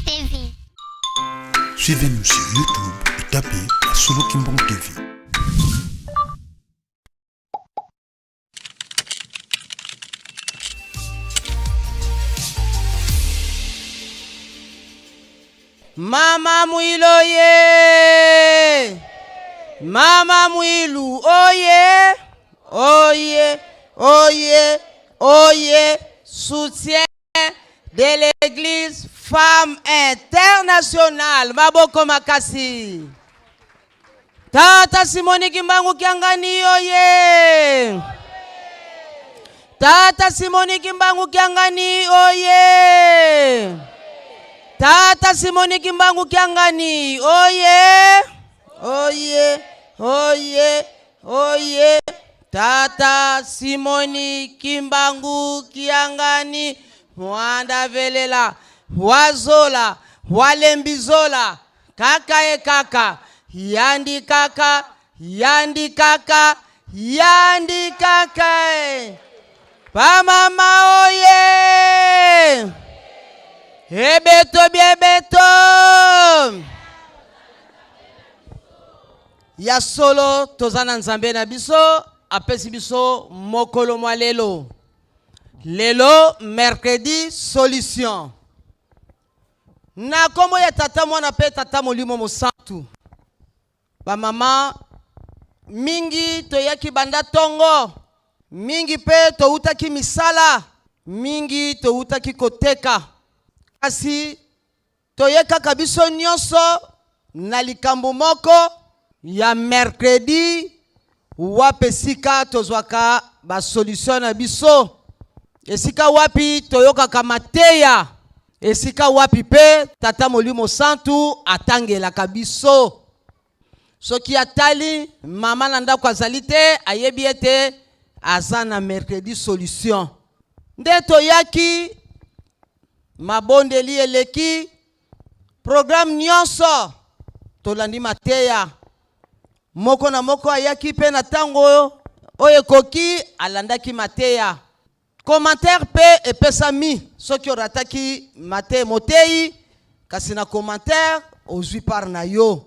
TV. Suivez-nous sur YouTube et tapez Solo Kimbangu TV. Mama Mwilu oye! Mama Mwilu oye! Oye! Oye! Oye! Soutien de l'Église Femme Internationale. Maboko makasi. Tata Simoni Kimbangu Kiangani oye! Tata Simoni Kimbangu Kiangani oye! Tata Simoni Kimbangu Kiangani oye! Oye! Oye! Oye! Tata Simoni Kimbangu Kiangani Mwanda velela wazola walembizola kaka e kaka yandi kaka yandi kaka yandi kaka e. Pamama oye ebeto biebeto ya solo toza na nzambe na biso apesi biso mokolo mwa lelo lelo mercredi solution Na kombo ya Tata, Mwana pe Tata Molimo Mosantu. Ba mama mingi toyaki banda tongo, mingi pe towutaki misala, mingi towutaki koteka. Kasi toye kaka biso nyonso na likambo moko ya mercredi wapi esika tozwaka ba solution na biso, esika wapi toyokaka mateya, esika wapi pe Tata Molimo Santu atangelaka biso. Soki atali mama na ndako azali te, ayebi ete aza na mercredi solution. Nde toyaki mabondeli eleki Programme nyonso tolandi mateya moko na moko ayaki mpe na ntango oyo ekoki alandaki mateya. Commentaire mpe epesami soki orataki mate moteyi kasi na commentaire ozwi part na yo.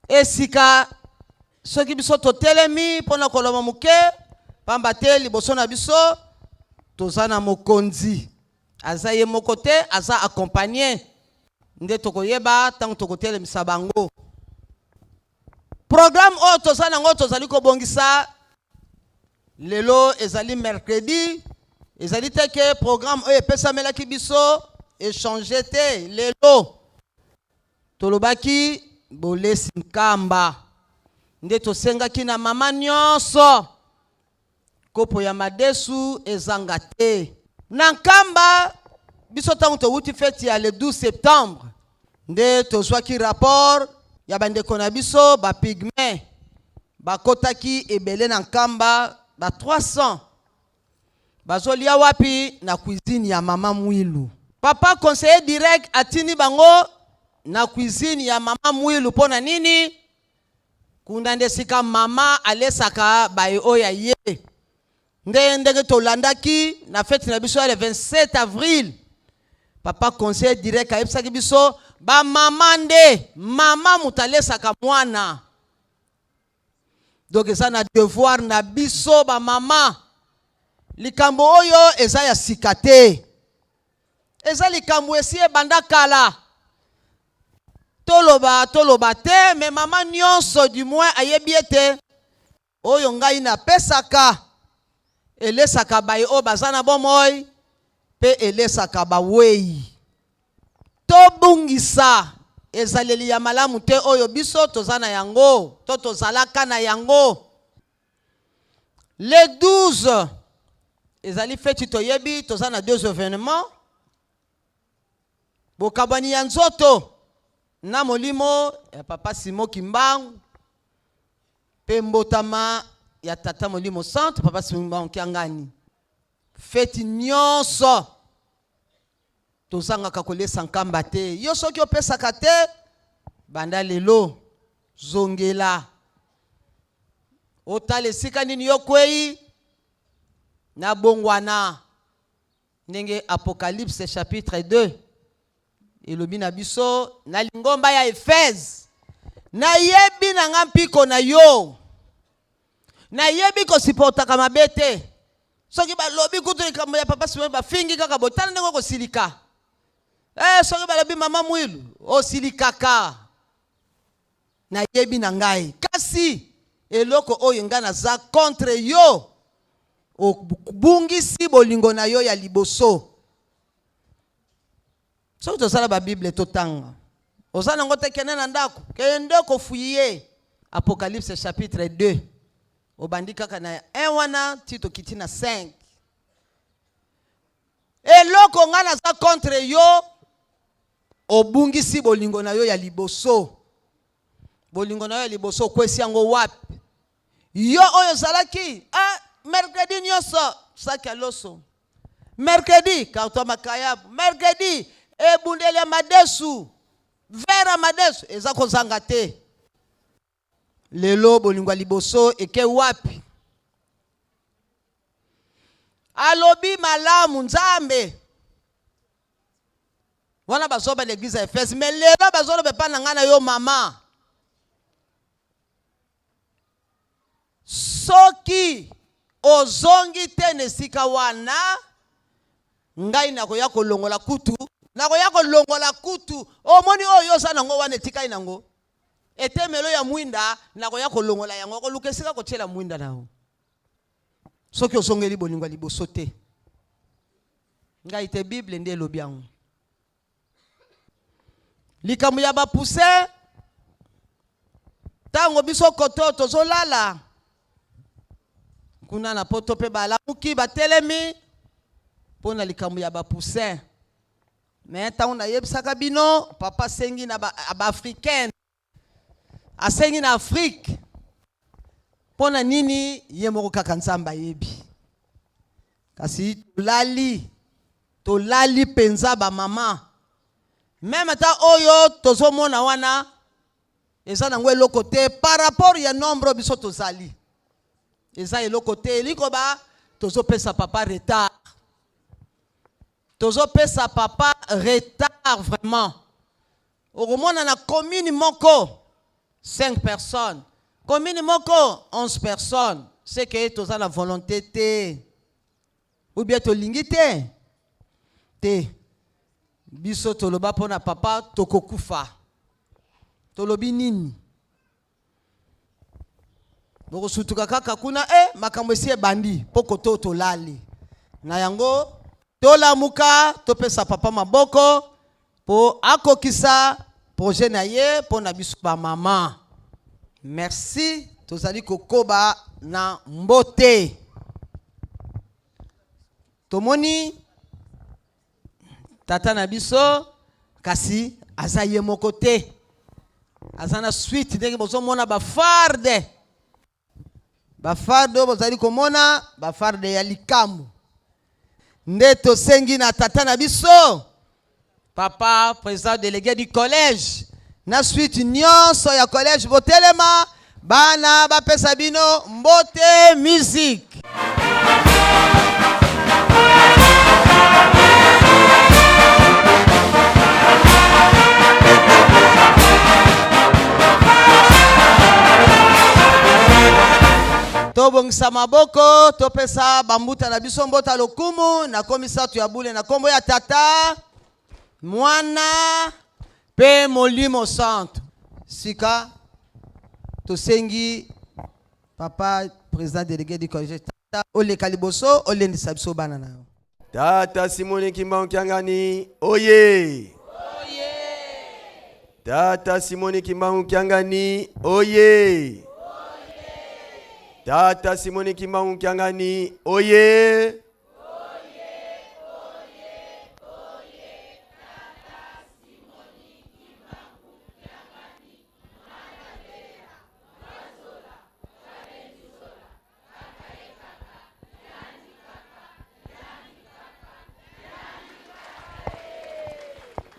Esika soki biso totelemi mpo na koloba moke pamba te liboso na biso toza na mokonzi. Aza ye moko te, aza accompagner. Nde tokoyeba ntango tokotelemisa bango. Programme oyo toza nango tozali kobongisa lelo ezali mercredi, ezali te ke programme oyo epesamelaki biso echange te. Lelo tolobaki bolesi nkamba, nde tosengaki na mama nyonso Kopo ya madesu ezanga te. Na Nkamba, biso ntango towuti feti ya le 12 septembre nde tozwaki rapport ya bandeko na biso ba pygmees bakotaki ebele na Nkamba ba 300 bazolia wapi na cuisine ya mama Mwilu. Papa conseiller direct atindi bango na cuisine ya mama Mwilu mpo na nini? Kuna nde esika mama alesaka baye oyo ya ye. Nde ndenge tolandaki na feti na biso ya le 27 avril, papa conseiller direct ayebisaki biso ba mama nde mama moto alesaka mwana. Donc eza na devoir na biso ba mama. Likambo oyo eza ya sika te. Eza likambo esi ebanda kala. Toloba toloba te mais mama nionso du moins ayebi ete oyo ngai napesaka elesaka baye oyo baza na bomoi mpe elesaka bawei. Tobungisa ezaleli ya malamu te oyo biso toza na yango to tozalaka na yango. Le 12 ezali feti toyebi toza na deux evenements bokabwani ya nzoto na molimo ya papa Simon Kimbangu mpe mbotama ya tata molimo centre papa Simon Kimbangu Kiangani. Feti nyonso tozangaka kolesa nkamba te. Yo soki opesaka te, banda lelo zongela otala esika nini yo kwei na bongwana. Ndenge Apocalypse chapitre 2 Elobi na biso na lingomba ya Efese, nayebi na nga mpiko na yo, nayebi kosiportaka mabe te. Soki balobi kutu likambo ya papa Simon, bafingi kaka botala ndenge okosilika. Eh, soki balobi mama Mwilu, osilikaka. Nayebi na ngai, kasi eloko oyo ngai naza contre yo, obungisi bolingo na yo ya liboso. Soki tozala ba Bible totanga, oza nango te, kende na ndako, kende kofuye Apocalypse chapitre 2, obandi kaka na 1 wana ti tokiti na 5. Eloko ngai naza contre yo, obungisi bolingo na yo ya liboso. Bolingo na yo ya liboso okwesi yango wapi? Yo oyo ozalaki ah, mercredi nyonso saki ya loso, mercredi carton makayabu, mercredi ebundeli ya madesu, verre ya madesu eza kozanga te. Lelo bolingo ya liboso eke wapi? Alobi malamu Nzambe wana bazoba na eglise ya Efese, me lelo bazoloba epai na ngai na yo mama, soki ozongi te na esika wana, ngai nakoya kolongola kutu, nakoya kolongola kutu. Omoni oyo oza nango wana etikali nango etemelo ya mwinda, nakoya kolongola yango, okoluka esika kotiela mwinda na yo soki ozongeli bolingo ya liboso te. Ngai te, Bible nde elobi yango. Likambo ya bapuse, ntango biso koto tozolala kuna na poto mpe balamuki batelemi mpo na likambo ya bapuse. Me ntango nayebisaka bino, papa asengi na baafricaine, asengi na Afrique mpo na nini? Ye moko kaka Nzambe ayebi. Kasi tolali, tolali mpenza bamama. Meme ata oyo tozomona wana eza nango eloko te par rapport ya nombre biso tozali, eza eloko te. Elingi koba tozopesa papa retard, tozopesa papa retard vraiment. Okomona na commune moko 5 personnes, commune moko 11 personnes, c'est que toza na volonté te ou bien tolingi te te. Biso toloba mpo na papa tokokufa, tolobi nini? Bokosutuka kaka kuna e makambo esi ebandi mpo koto tolali na yango. Tolamuka, topesa papa maboko mpo akokisa projet na ye mpo na biso bamama. Merci. Tozali kokoba na mbote. Tomoni tata na biso, kasi aza ye moko te, aza na suite. Ndenge bozomona bafarde, bafarde oyo bozali komona, bafarde ya likambo nde tosengi na tata na biso papa président délégué du collège na suite nyonso ya collège, botelema, bana bapesa bino mbote. Musique. Tobongisa maboko, topesa bambuta na biso mbota lokumu. Nakomi sato ya bule na nkombo ya Tata, Mwana mpe Molimo Santo. Sika tosengi papa président délégué du collège, tata, oleka liboso, olendisa biso bana na yo. Tata Simoni Kimbangu Kiangani oye! Tata Simoni Kimbangu Kiangani oye! Tata Simoni Kimbangu Kiangani oye!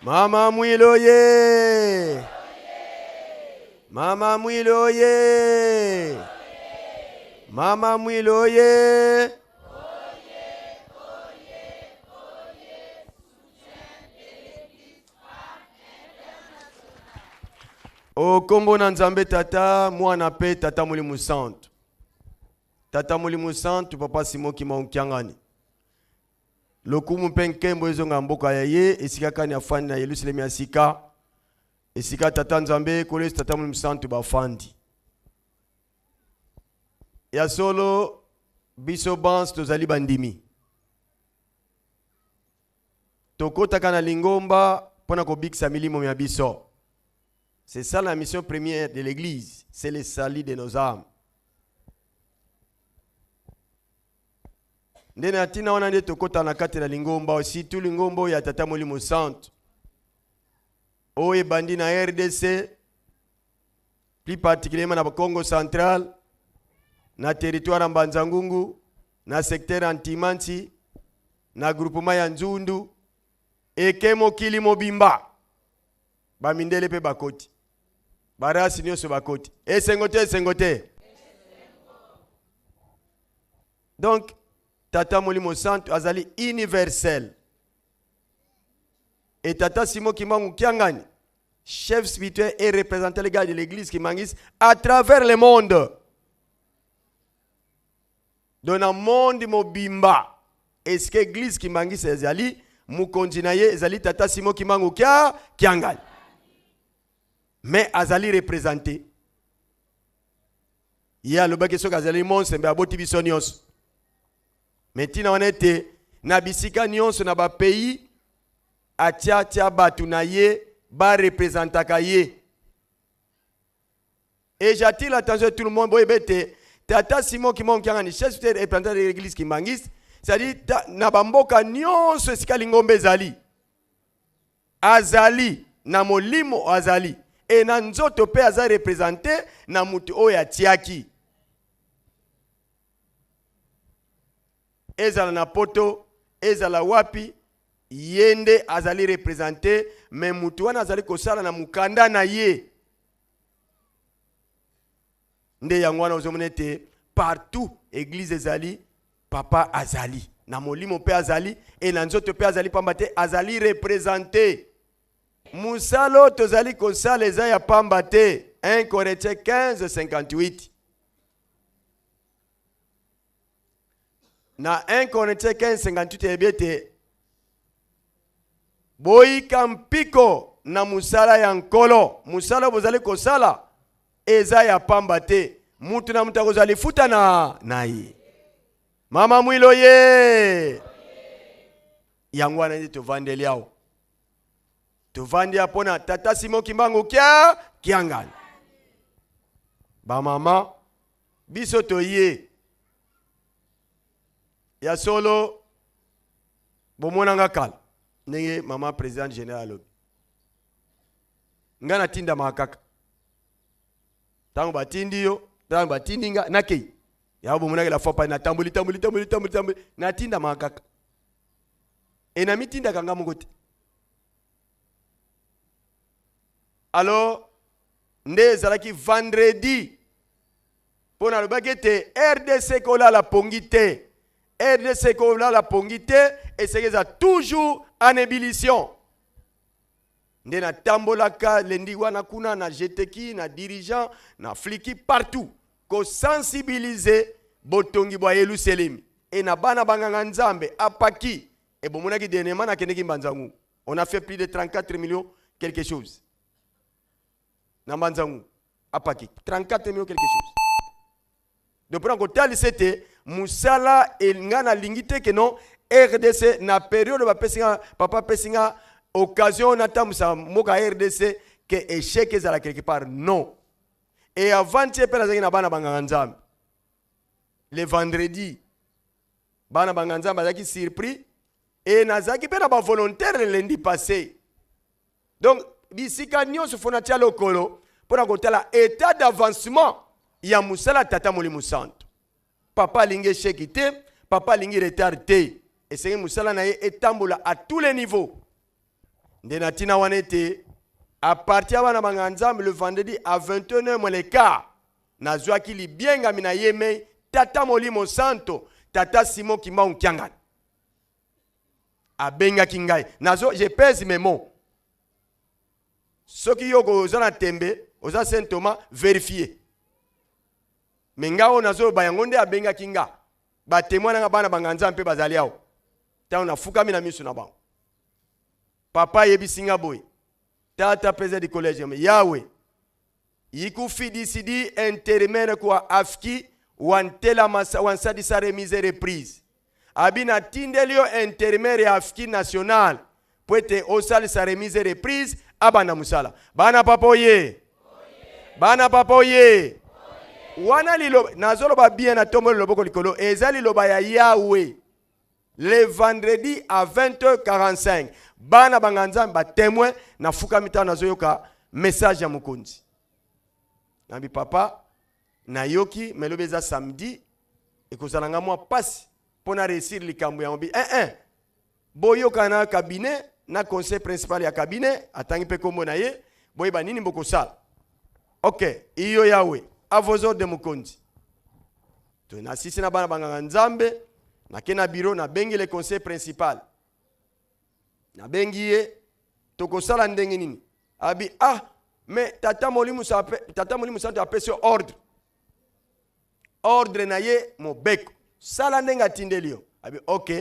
Mama Mwilo ye! Mama Mwilo ye! Mama Mwilo ye! O kombo na Nzambe Tata, Mwana pe Tata Molimo Santu. Tata Molimo Santu, Papa Simon Kimbangu Kiangani. Lokumu mpe nkembo ezonga mboka ya ye, esika kani afandi na Yelusalemi ya sika, esika Tata Nzambe, Nkolo Yesu, Tata Molimo Santu bafandi. Ya solo, biso banso tozali bandimi. Tokotaka na lingomba mpo na kobikisa milimo mya biso. C'est ça la mission première de l'église, c'est le salut de nos âmes. Nde na ntina wana nde tokota na kati na lingomba, surtout lingomba oyo ya Tata Molimo Santu, oyo ebandi na RDC, plus particulièrement na Congo central, na territoire ya Mbanza-Ngungu, na secteur ya Ntimanti, na groupement ya Nzundu, eke mokili mobimba. Bamindele mpe bakoti, barasi nyonso bakoti. Esengo te, esengo te. Donc Tata Molimo Santu azali universel. Et Tata Simon Kimbangu Kiangani, chef spirituel et représentant légal de l'église kimbanguiste à travers le monde. Donc na monde mobimba, est-ce que église kimbanguiste ezali mokonzi na ye ezali Tata Simon Kimbangu Kia Kiangani, mais azali représenté. Ye alobaki soki azali monsembe aboti biso nyonso. Mais ntina wana ete na bisika nyonso na bapays atia-tia bato na ye barepresentaka ye. Et j'attire l'attention de tout le monde, boyeba ete Tata Simon Kimbangu Kiangani, chef spirituel représentant de l'église kimbanguiste, c'est-à-dire na bamboka nyonso esika lingomba ezali, azali na molimo, azali e na nzoto mpe aza représente na motu oyo atiaki. Ezala na poto, ezala wapi, ye nde azali représente, mais motu wana azali kosala na mokanda na ye. Nde yango wana ozomona ete partout église ezali, papa azali na molimo mpe azali e na nzoto mpe azali, pamba te azali représente. Mosala oyo tozali kosala eza ya pamba te. 1 Corinthiens 15 58. Na 1 Corinthiens 15 58 eyebi ete boyika mpiko na mosala ya Nkolo. Mosala oyo bozali kosala eza ya pamba te. Mutu na mutu akozwa lifuta na ye. Mama Mwilo ye. Yango wana nde tovandeli awa. Tovandi ya mpona Tata Simon Kimbangu kia Kiangani. Bamama biso toye ya solo, bomonanga kala ndenge mama présidente générale alobi, nga natindamaka kaka ntango batindi yo, ntango batindi nga nakei. Yango bomonaki la fois pa natamboli tamboli tamboli tamboli tamboli, natindamaka kaka e namitindaka nga moko te. Alors nde ezalaki vendredi mpo nalobaki ete RDC kolala pongi te, RDC kolala pongi te, eseki eza toujours en ébullition. Nde natambolaka lendi wana kuna na jeteki na dirigeant na fliki partout kosensibilize botongi bwa Yelusalemi e na bana banganga Nzambe apaki. E bomonaki dernièrement nakendeki Mbanzangu, on a fait plus de 34 millions quelque chose na Mbanzangu apaki, 34 millions quelque chose. Donc mpona kotalisa ete mosala nga nalingi te ke non RDC na période bapesi nga, papa apesi nga occasion natambwisa mboka RDC, ke échec ezala quelque part, non. Et avant-hier mpe nazalaki na bana banganga Nzambe le vendredi, bana banganga Nzambe bazalaki surpris, e nazalaki mpe na bavolontaire le lundi passé. Donc bisika nyonso fo natia lokolo mpona kotala état d'avancement ya mosala Tata Molimo Santo. Papa alingi échec te, papa alingi retard te, esengi mosala na ye etambola à tous les niveaux. Nde na ntina wana ete à partir ya bana banga Nzambe le vendredi à 21h moins le quart, nazwaki libiengami na ye mei Tata Molimo Santo, Tata Simon Kimbangu Kiangani abengaki ngai. Nazo, je pèse mes mots, soki yo koza na tembe. Oza Saint Thomas, verifie. Me nga oyo nazoloba yango nde abengaki nga. Ba temoin na nga bana banga Nzambe mpe bazali awa. Ntango nafukami na miso na bango. Papa ayebisi nga boye. Tata président du collège, Yahweh, ikufi disidi intérimaire kwa afki wantela masa wansadisa remise reprise. Abi natindeli yo intérimaire ya afki national po ete osalisa remise reprise abanda mosala. Bana papa oye. Bana papa oye. Wana liloba nazoloba bien na tomboli loboko likolo eza liloba ya Yahweh. Le vendredi à 20h45 bana banga Nzambe ba témoin nafukami ntango nazoyoka message ya mokonzi. Nabi papa nayoki me lobi eza samedi ekozala nga mwa pasi mpo na réussir likambo yango bi eh, eh. Boyokana na cabinet na conseil principal ya cabinet atangi mpe kombo na ye boyeba nini bokosala. Ok, iyo Yahweh, à vos ordres mokonzi. To nasisi na bana banganga Nzambe, nake na bureau nabengi le conseil principal. Nabengi ye tokosala ndenge nini? Abi ah mais tata molimo tata molimo santo apesi yo ordre. Ordre na ye mobeko. Sala ndenge atindeli yo. Abi ok,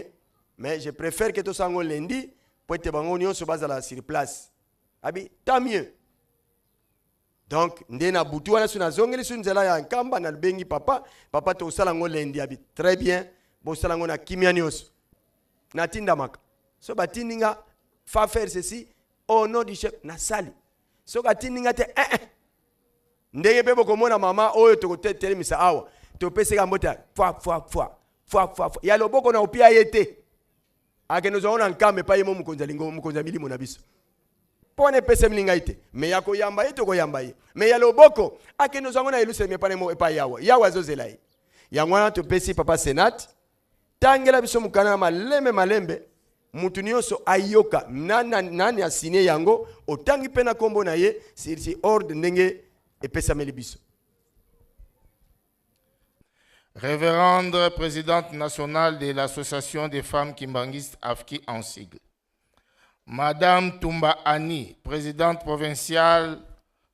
mais je préfère que tosango lundi po ete bango nyonso bazala sur place. Abi tant mieux. Donc nde na butu wana so nazongeli so nzela ya Nkamba nabengi papa, papa tosala yango lundi. Abi très bien, bosala yango na kimia nyonso. Natindamaka so batindi nga fa faire ceci au nom du chef nasali. Soki atindi nga te eh, eh. Ndenge mpe bokomona mama oyo tokotelemisa awa topesaka mbote ya fwa fwa fwa fwa fwa fwa ya loboko na opia ye te akende ozwa na Nkamba epai ye mo mokonzi alingo mokonzi ya milimo na biso mpo wana epesemeli ngai te me ya koyamba ye tokoyamba ye me ya loboko akende ozwa yango na Yelusalemi epai mo epai Yawe Yawe azozela ye. Yango wana topesi papa Senat tangela biso mokanda na malembe malembe mutu nyonso ayoka nani, nani asigne yango otangi mpe na nkombo na ye sur ordre ndenge epesameli biso. Révérende présidente nationale de l'Association des femmes kimbanguistes AFKI en sigle. Madame Tumba Annie, présidente provinciale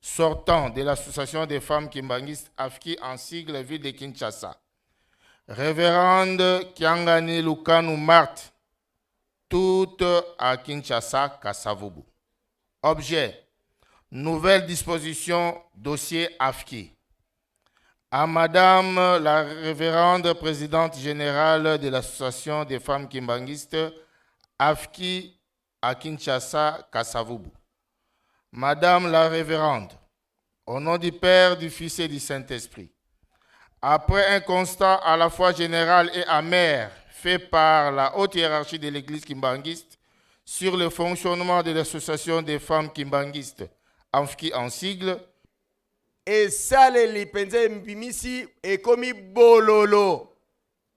sortant de l'Association des femmes kimbanguistes AFKI en sigle, ville de Kinshasa. Révérende Kiangani Lukanu Marthe, toute à Kinshasa, Kasavubu. Objet, nouvelle disposition, dossier AFKI. À Madame la révérende présidente générale de l'Association des femmes kimbanguistes AFKI à Kinshasa, Kasavubu. Madame la révérende, au nom du Père, du Fils et du Saint-Esprit, après un constat à la fois général et amer fait par la haute hiérarchie de l'Église kimbanguiste sur le fonctionnement de l'Association des femmes kimbanguistes, AFKI en sigle, esaleli mpenza ebimisi ekomi bololo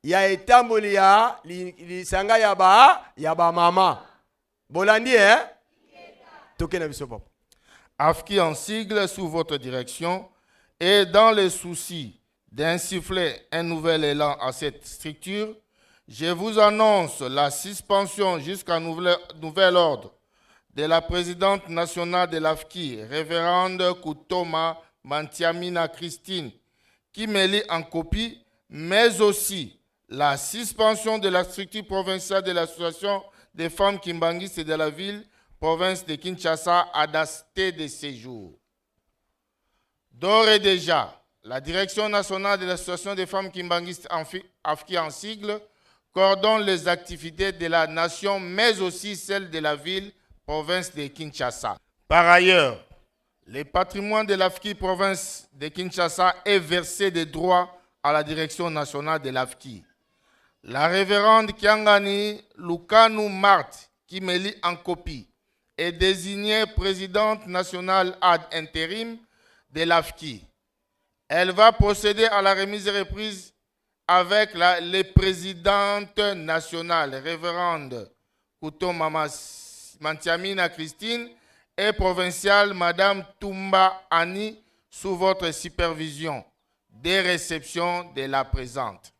ya etamboli ya lisanga ya ba ya bamama bolandi eh? Toke na biso papa. AFKI en sigle sous votre direction et dans le souci d'insuffler un nouvel élan à cette structure, je vous annonce la suspension jusqu'à nouvel ordre de la présidente nationale de l'AFKI, révérende Koutoma Mantiamina Christine, qui me lit en copie, mais aussi la suspension de la structure provinciale de l'association des femmes kimbanguistes de la ville, province de Kinshasa, à daté de séjour. D'ores et déjà, la direction nationale de l'association des femmes kimbanguistes AFKI en sigle coordonne les activités de la nation, mais aussi celles de la ville, province de Kinshasa. Par ailleurs, le patrimoine de l'AFKI province de Kinshasa est versé de droit à la direction nationale de l'AFKI. La révérende Kiangani Lukanu Marthe, qui me lit en copie, est désignée présidente nationale ad intérim de l'AFKI. Elle va procéder à la remise et reprise avec les présidentes nationales, révérende Kouto Mama Mantiamina Christine et provinciale Madame Tumba Annie, sous votre supervision des réceptions de la présente.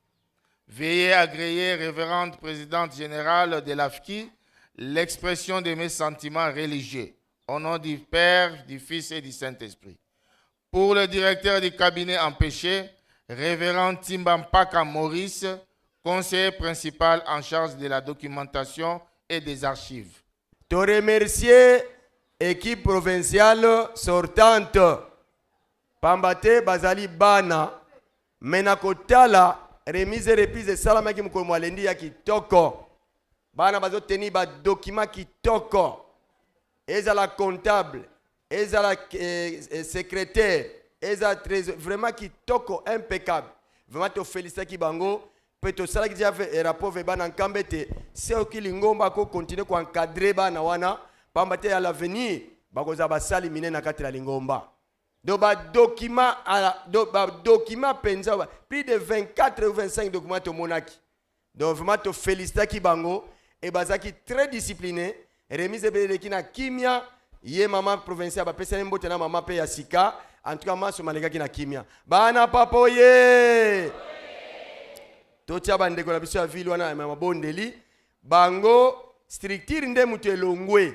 Veuillez agréer, révérende présidente générale de l'AFKI, l'expression de mes sentiments religieux. Au nom du Père, du Fils et du Saint-Esprit. Pour le directeur du cabinet empêché, révérend Timba Mpaka Maurice, conseiller principal en charge de la documentation et des archives. To remercier équipe provinciale sortante pamba te bazali bana me na kotala remise et reprise esalamaki mokolo mwa lendi ya kitoko bana bazoteni badokima kitoko ezala comptable ezala eh, eh, secrétaire ezala trésor vraiment kitoko impeccable vraiment tofelisaki bango mpe tosalaki deja eh, rapport ve bana nkamba ete soki lingomba akokontinue koencadre bana wana pamba te ya l'avenir bakozala basali minene na kati na lingomba donc badokima badokima mpenza plus de 24 ou 25 documents tomonaki Donc vraiment to felicitaki bango et bazaki très discipliné. Remise ebele eleki na kimia. Ye mama provinciale bapesani mbote na mama pe ya sika. En tout cas manso malekaki na kimia. Bana papa oye! Totia bandeko na biso ya ville wana ya mabondeli. Bango structure nde moto elongwe.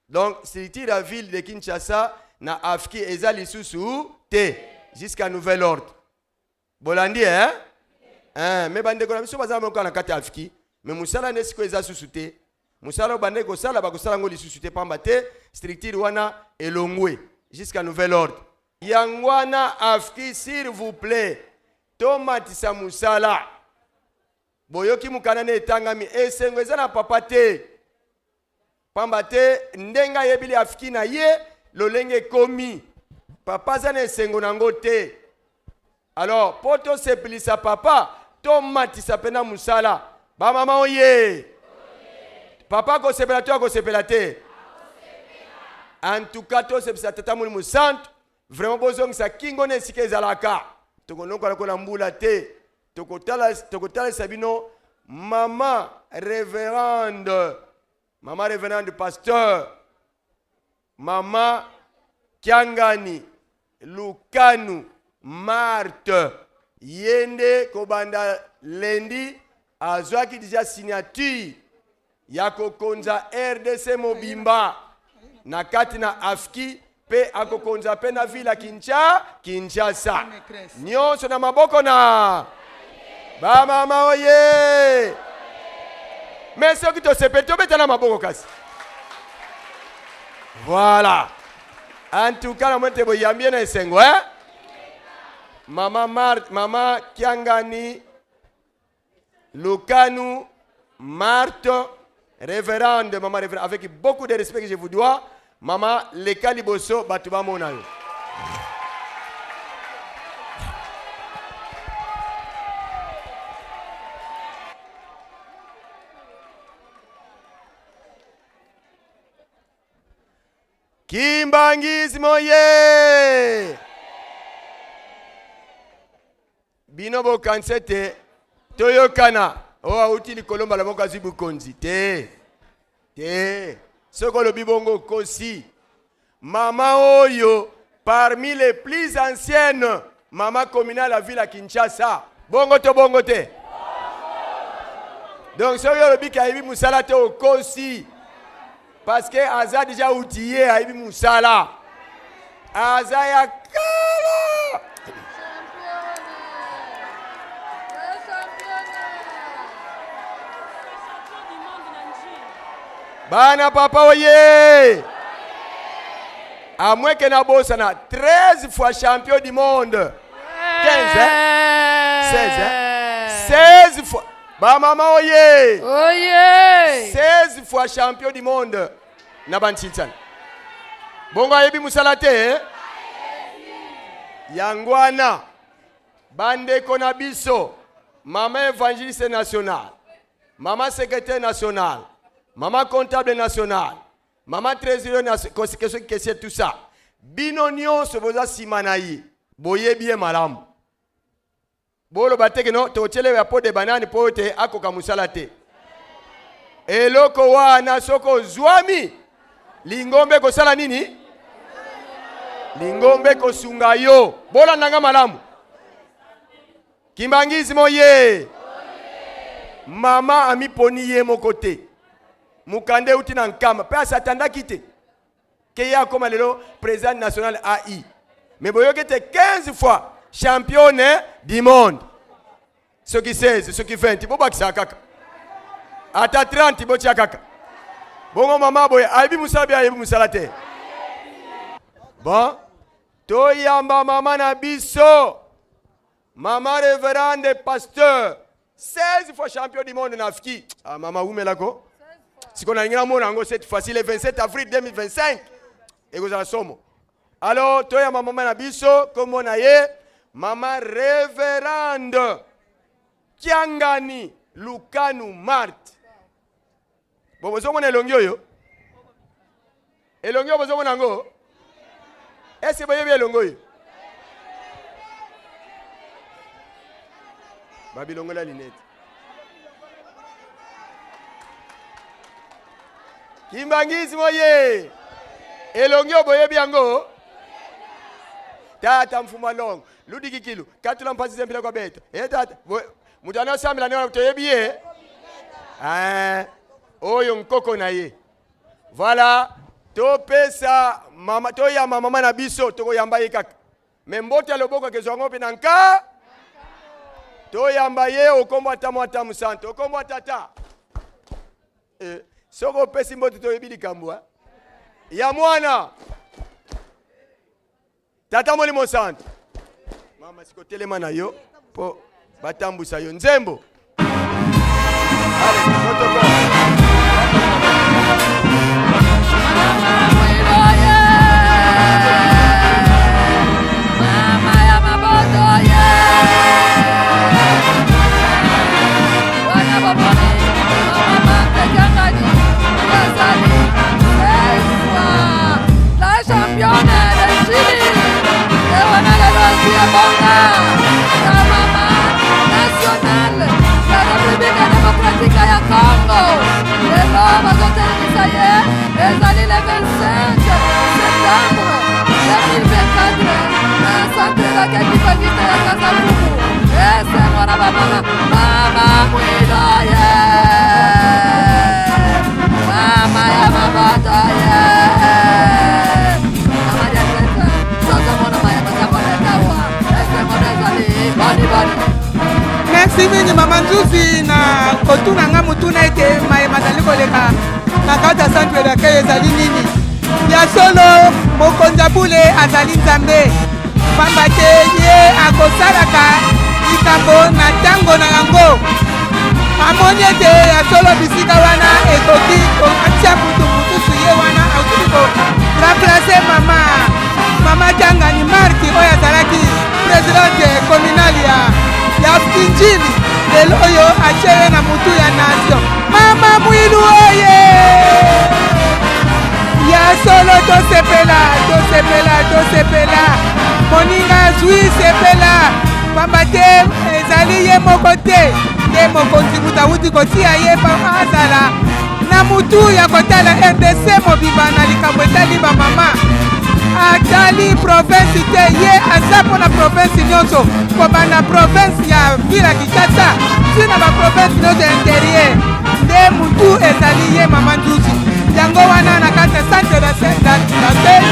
Donc structure ya ville de Kinshasa na AFKI eza lisusu te jusqu'à nouvel ordre. Bolandi eh? Eh, me bandeko na biso baza moko na kati ya afiki me mosala nde sikoyo eza susu te mosala oyo bandeki kosala bakosala yango lisusu te pamba te structure wana elongwe jusqu'à nouvel ordre yango wana afiki s'il vous plaît tomatisa mosala boyoki mokanda nde etangami esengo eza na papa te Pamba te ndenge ayebili afiki na ye lolenge ekomi papa aza na esengo na yango te. Alors mpo tosepelisa papa tomatisa mpena mosala. Bamama oye! Papa akosepela to akosepela te? En tout cas tosepelisa Tata Molimo Santu vraiment bozongisa kingo na esika ezalaka. Tokonokola ko na mbula te. Tokotalisa bino mama reverende, mama reverende pasteur, mama Kiangani Lukanu Marthe, ye nde kobanda lundi azwaki deja signature ya kokonza RDC mobimba na kati na AFKI mpe akokonza mpe na ville ya Kinshasa, Kinshasa nyonso na maboko na bamama oye. Me soki tosepeli tobeta na maboko kasi. Voilà. En tout cas, namoni te boyambi ye na esengo eh? Mama Marthe, mama Kiangani Lukanu, Marthe, révérende, maman révérende, avec beaucoup de respect que je vous dois, maman Leka Liboso, bato bamona yo. Kimbangismo ye! Bino bokanisa ete toyokana oyo auti likolo mbala moko azwi bokonzi te te. Soki olobi bongo okosi. Mama oyo parmi les plus anciennes mama communale ya ville ya Kinshasa, bongo to bongo te? Donc soki olobi ke ayebi mosala te okosi, parce que aza deja outillé, ayebi mosala, aza ya kala. Bana papa oye! À moins que nabosana 13 fois champion du monde. 15 hein? 16 hein? 16 fois. Ba mama oye! Oye! 16 fois champion du monde na bantintsana. Bongo ayebi mosala te eh? Yango wana bandeko na biso mama évangéliste national, mama secrétaire national, mama comptable national, mama trésorier national, caissier tout ça. Bino nyonso boza nsima na ye, boyebi ye malamu. Boloba te ke no totiele ya po de banane po ete akoka mosala te. Eloko wana soki ozwami lingomba ekosala nini? Lingomba ekosunga yo. Bolanda nga malamu. Kimbangismo ye mama amiponi ye moko te. Mokanda euti na nkamba mpe asatandaki te ke ye akoma lelo président national AI. Mais boyoki ete 15 fois championne du monde. Soki 16, soki 20, bobakisa kaka. Ata 30 botia kaka. Bongo mama boye ayebi mosala be ayebi mosala te. Bon, toyamba mama na biso. Mama reverende pasteur 16 fois champion du monde na Afki. Ah mama wumelako. Sikoyo nalingi namona yango cette fois-ci le 27 avril 2025 ekozala somo. Alors toyamba mama na biso kombo na ye mama reverende Kiangani Lukanu Marthe. Bo bozomona elongi oyo? Elongi oyo bozomona yango? Est-ce boyebi elongi oyo? Babilongola linete. Kimbangisme oye! Elongi oyo boyebi yango? Tata mfuma longo ludikikilu katula mpasi zempila kwa beto e tata moto anasambela nde wana toyebi ye eh, oyo nkoko na ye voilà topesa mama toyamba mama na biso tokoyamba ye kaka me mbote ya loboko akezwa yango mpe na nka toyamba ye okombo ata mwa ata mosantu okombo tata eh, soki opesi mbote toyebi likambo eh? ya mwana Tata Molimo Santu, mama sikotelema na yo mpo batambwisa yo nzembo. Allez, protocole. Mama ya maboto ye wana bomoni mama Marthe Azali eswa la championne de Chili ewana lelo azwi ebonga ya mama nationale ya Republique démocratique ya Congo. Lelo bazotelemisa ye ezali le 25 septembre 2024 na centre d'accueil kipangiste ya Kasavubu. Esengo na bamama mama mwido ye mama ya maboto ye mama ya tete tozomona mayebo ya kolekawa esengo na ezali boni boni. Merci mingi mama Nzuzi na kotuna nga motuna ete maye mazali koleka na kati ya centre d'accueil ezali nini. Ya solo mokonzi ya bule azali Nzambe, pamba te ye akosalaka likambo na ntango na yango. Amoni ete ya solo bisika wana ekoki kotia mutu mosusu, ye wana akoki ko remplacer mama mama Tangani Marti oyo azalaki presidente communale ya ya Kinjili, lelo oyo atie ye na mutu ya nation. Mama Mwilu oye! Ya solo tosepela, tosepela, tosepela. Moninga azwi sepela, pamba te ezali ye moko te nde mokonzi moto awuti kotia ye mpo azala na mutu ya kotala RDC mobimba na likambo etali bamama. Atali province te, ye aza mpo na province nyonso, kobanda province ya ville ya Kinshasa ti na baprovince nyonso ya interieur, nde mutu ezali ye mama Nzuzi. Yango wana na kati ya centre d'accueil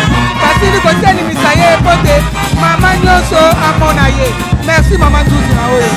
basili kotelemisa ye mpo te mama nyonso amona ye. Merci mama Nzuzi na oyo.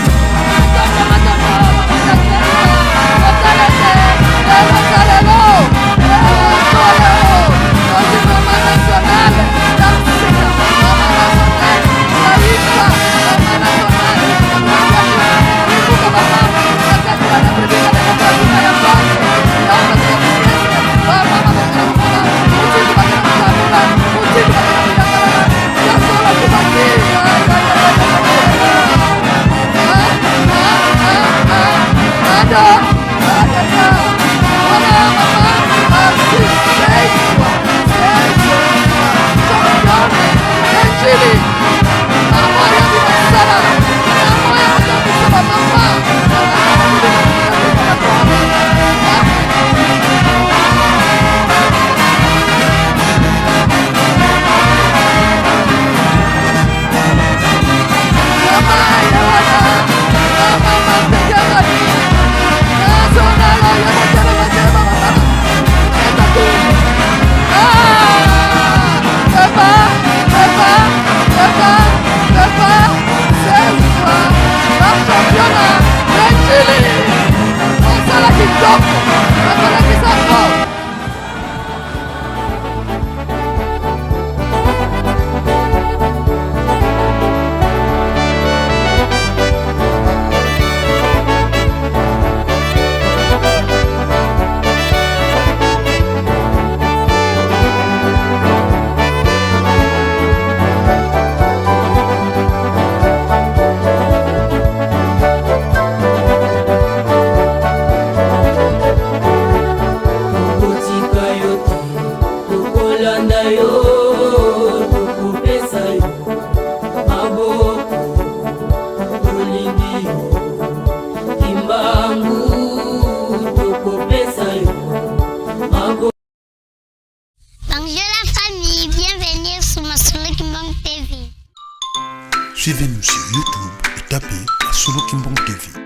Suivez-nous sur YouTube et tapez Masolo Kimbangu TV.